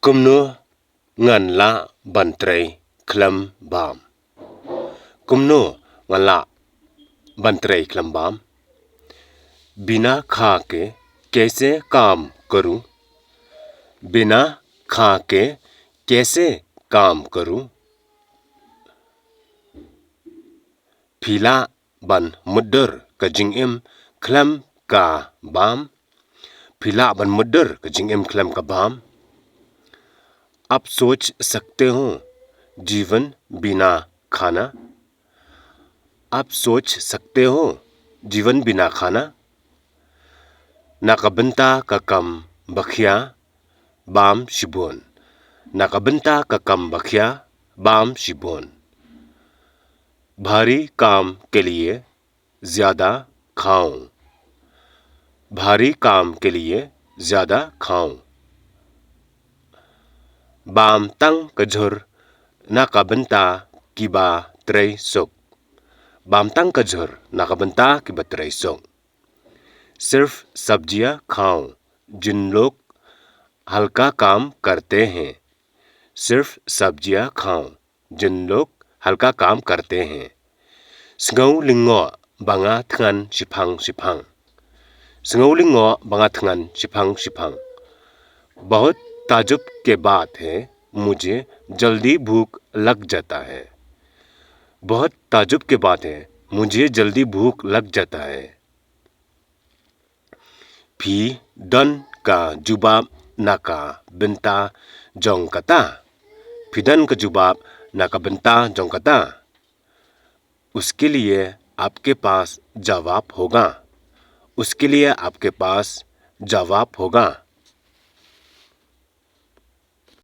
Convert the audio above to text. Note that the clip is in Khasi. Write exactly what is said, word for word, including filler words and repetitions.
Kumno ngan lah ban trei khlem bam? Kumno ngan lah ban trei khlem bam? बिना खाके कैसे काम करूं? बिना खाके कैसे काम करूं? Phi lah ban mutdur ka jingim khlem ka bam? Phi lah ban mutdur ka jingim khlem ka bam? आप सोच सकते हो जीवन बिना खाना? आप सोच सकते हो जीवन बिना खाना? Na ka bynta ka kam ba khia bam shibun. Na ka bynta ka kam ba khia bam shibun. भारी काम के लिए ज्यादा खाऊं। भारी काम के लिए ज्यादा खाऊं। Bam tang ka jhur na ka bynta kiba trei suk. Bam tang ka jhur na ka bynta kiba trei suk. सिर्फ सब्जियां खाओ जिन लोग हल्का काम करते हैं। सिर्फ सब्जियां खाओ जिन लोग हल्का काम करते हैं। Sngew lyngngoh ba nga thngan shiphang shiphang. Sngew lyngngoh ba nga thngan shiphang shiphang. बहुत ताज्जुब के बात है, मुझे जल्दी भूख लग जाता है। बहुत ताज्जुब के बात है, मुझे जल्दी भूख लग जाता है। Phi don ka jubab na ka bynta jong kata? Phi don ka jubab na ka bynta jong kata? उसके लिए आपके पास जवाब होगा। उसके लिए आपके पास जवाब होगा।